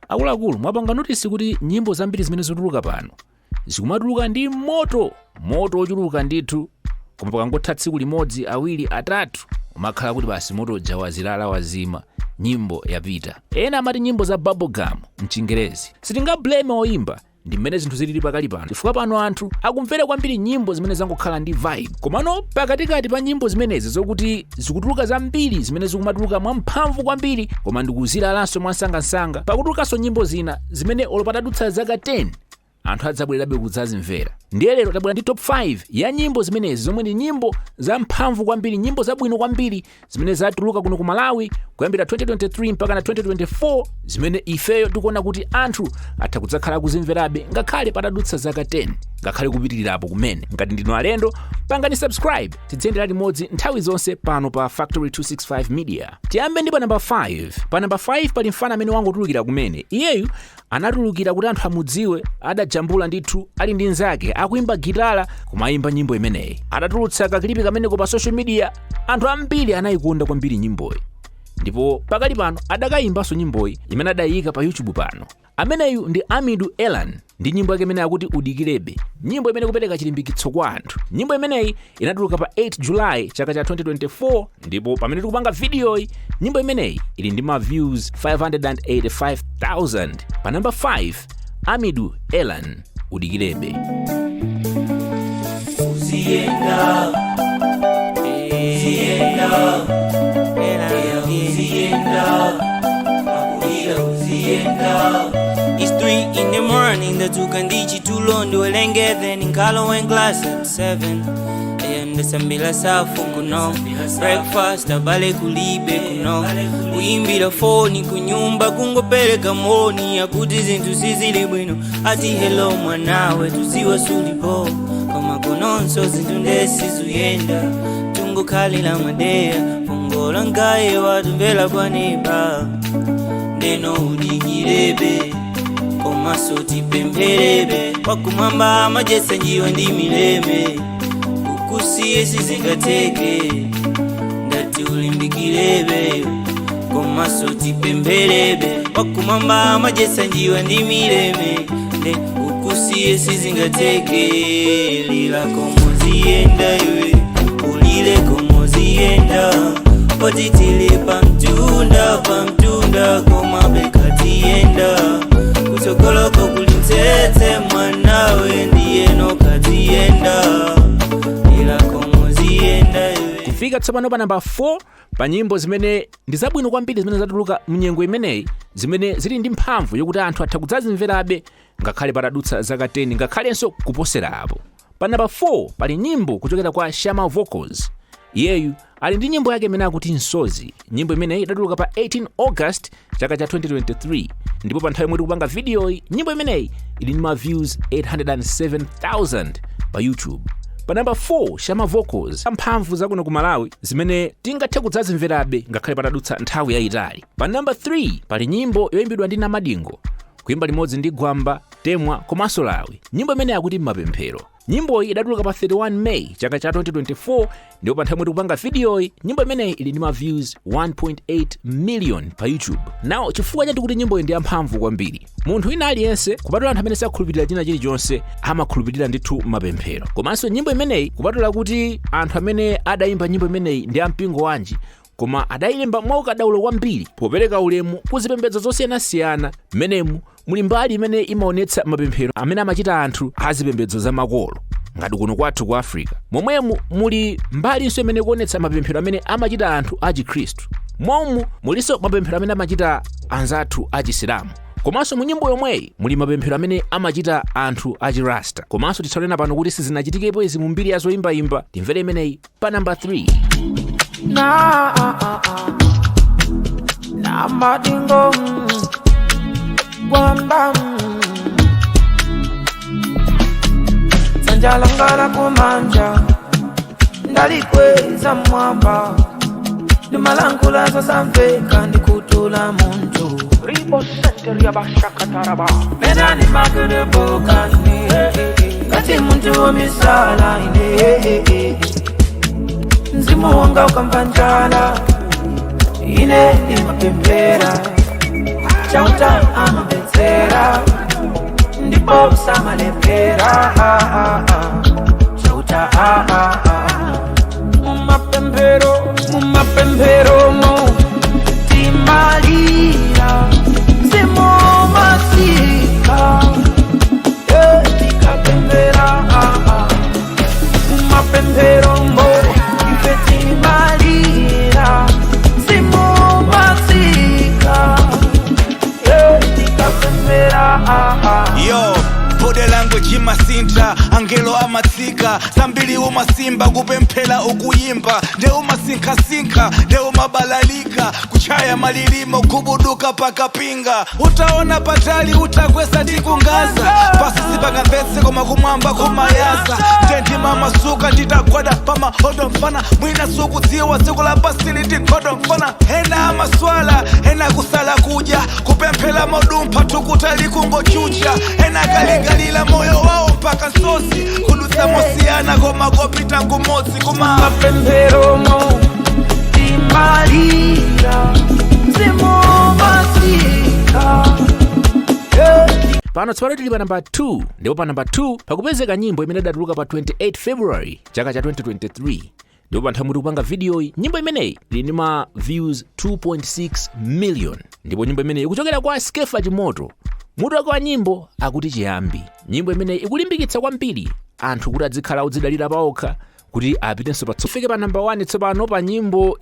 Akuluakulu, mwapanga notice kuti nyimbo zambiri zimene zikutuluka pano zikumatuluka ndi moto, moto ochuluka ndithu, koma pakangotha tsiku limodzi, awiri, atatu, umakhala kuti basi moto uja wazilala, wazima, nyimbo yapita. Ena amati nyimbo za bubblegum mchingerezi. Sitingablame oyimba, ndi mmene zinthu zilili pakali pano, chifukwa pano anthu akumvera kwambiri nyimbo zimene zangokhala ndi vibe. Komano pakatikati pa nyimbo zimenezi zokuti zikutuluka zambiri zimene zikumatuluka mwamphamvu kwambiri koma ndikuzilalanso mwansangansanga, pakutulukanso nyimbo zina zimene olo patadutsa zaka 10 anthu adzabwererabe kudzazimvera. Ndiye lero tabwera ndi top 5 ya nyimbo zimenezi zomwe ndi nyimbo zamphamvu kwambiri, nyimbo zabwino kwambiri zimene zatuluka kuno ku Malawi kuyambira 2023 mpaka na 2024, zimene ifeyo tikuona kuti anthu atha kudzakhala kuzimverabe ngakhale patadutsa zaka 10, ngakhale kupitirirapo kumene. Ngati ndinu alendo, pangani subscribe, tidziyendera limodzi nthawi zonse pano pa Factory 265 Media. Tiyambe ndi pa namba 5. Pa namba 5 pali mfana amene wangotulukira kumene. Iyeyu anatulukira kuti anthu amudziwe adajambula ndithu ali ndi nzake akuimba gitala kumayimba nyimbo imeneyi. Adatulutsa kaclip kameneko pa social media, anthu ambiri anayikonda kwambiri nyimboyi, ndipo pakali pano adakayimbanso nyimboyi imene adayika pa YouTube pano. Ameneyu ndi Amidu Elan ndi nyimbo yake imene akuti "Udikirebe", nyimbo imene kupereka chilimbikitso kwa anthu. Nyimbo imeneyi inatuluka pa 8 July chaka cha 2024, ndipo pamene tikupanga videoyi nyimbo imeneyi ili ndi ma views 585,000. Pa namba 5, Amidu Elan, "Udikirebe". Uziyenda, uziyenda, uziyenda, akulira uziyenda. It's 3 in the morning, ndadzuka ndichitulo, ndiwerenge, then nkalo in class at 7. Ndasambila safu kuno, breakfast abale kulibe kuno, kuyimbira foni kunyumba kungopereka moni akuti zinthu sizili bwino, ati hello mwanawe, tuziwa sulipo, koma kunonso zinthu ndesizuyenda, tungokhalira madeya pongola nkaye watumvera kwanipa ndeno udikirebe komaso tipempherebe wakumwamba amajesa njiwa ndi mileme ukusiye sizingateke, ndati ulimbikirebe komaso tipempherebe wakumwamba amajesa njiwa ndi mileme nde ukusiye sizingateke, lila komoziyenda iwe ulile komoziyenda otitili pamtunda pamtunda koma bekatiyenda kutsogoloko kuli mtsetse mwanawe ndiyeno katiyenda ila komoziyenda iwe. Kufika tsopano pa namba 4 pa nyimbo zimene ndi zabwino kwambiri zimene zatuluka mnyengo imeneyi, zimene zili ndi mphamvu yokuti anthu atha kudzazimverabe ngakhale patadutsa zaka 10, ngakhalenso kuposera apo. Pa namba 4 pali nyimbo kuchokera kwa Shama Vocals. Iyeyu ali ndi nyimbo yake imene akuti "Nsozi". Nyimbo imeneyi idatuluka pa 18 August chaka cha 2023, ndipo pa nthawi yomwe tikupanga videoyi nyimbo imeneyi ili ndi ma views 807,000 pa YouTube. Pa namba 4, Shama Vocals, mphamvu zakuno ku Malawi zimene tingathe kudzazimverabe ngakhale patadutsa nthawi yayitali. Pa namba 3 pali nyimbo yoyimbidwa ndi Namadingo kuyimba limodzi ndi Gwamba, Temwa komanso Lawi, nyimbo imene akuti "Mapemphero". Nyimboyi idatuluka pa 31 May chaka cha 2024, ndipo pa nthawi yomwe tikupanga videoyi nyimbo imeneyi ili ndi ma views 1.8 million pa YouTube. Nawo chifukwa chati kuti nyimboyi ndi yamphamvu kwambiri, munthu wina aliyense kupatula anthu amene sakhulupirira china chilichonse amakhulupirira ndithu mapemphero. Komanso nyimbo imeneyi, kupatula kuti anthu amene adayimba nyimbo imeneyi ndi ampingo wanji, koma adayilemba mwaukadaulo kwambiri popereka ulemu ku zipembedzo zosiyanasiyana. Mmenemu muli mbali imene imaonetsa mapemphero amene amachita anthu azipembedzo zamakolo ngati kuno kwathu ku Africa. Momwemu muli mbalinso imene ikuonetsa mapemphero amene amachita anthu achikhristu. Momu mulinso mapemphero amene amachita anzathu achisilamu. Komanso mu nyimbo yomweyi muli mapemphero amene amachita anthu achirasta. Komanso titsanena pano kuti sizinachitikepo izi mu mbiri ya zoyimbayimba. Timvere imeneyi pa namba 3. Na na madingo gwamba dzanja langa la kumanja ndalikweza mwamba ndimalankhula zosamveka ndikutula munthu menani makulubukani ngati munthu womisala ine mzimu wanga ukamva njala ine ndimapemphera. Chauta amamvetsera ndipo samalepera. Chauta mumapemphero, mumapempheromo timalira, mzimu umatsika tikapemphera. Mumapempheromo ife timalira, mzimu umatsika tikapemphera. Yo, body language imasintha, angelo amatsika zambiri, umasimba kupemphera ukuyimba, nde umasinkhasinkha, nde umabalalika, kuchaya malilimo, kubuduka pakapinga, utaona patali, utakwesa ndi kungaza pasi, sipangamvetse koma kumwamba kumayaza, nde ndimamasuka nditagwada pamahodo. Mfana, mwina sukudziwa dziko la pasi liti nkhodo. Mfana, ena amaswala, ena kusala kudya, kupemphera modumpha, thukuta likungochucha, ena kalingalila moyo wawo mpaka nsozi kudutsa mosiyana, koma kopita kumodzi kuma Mapemperomo timalira, mzimu umatsika. Pano tsopano tili pa namba 2, ndipo pa namba 2 pakupezeka nyimbo imene idatuluka pa 28 February chaka cha 2023, ndipo pa nthawi tikupanga videoyi nyimbo imeneyi ili ndi ma views 2.6 million, ndipo nyimbo imeneyi ikuchokera kwa Skefa Chimoto. Mutu wake wa nyimbo akuti Chiyambi. Nyimbo imeneyi ikulimbikitsa kwambiri anthu kuti adzikhala odzidalira paokha kuti apitenso patsogolo. Fike pa namba 1 tsopano pa nyimbo.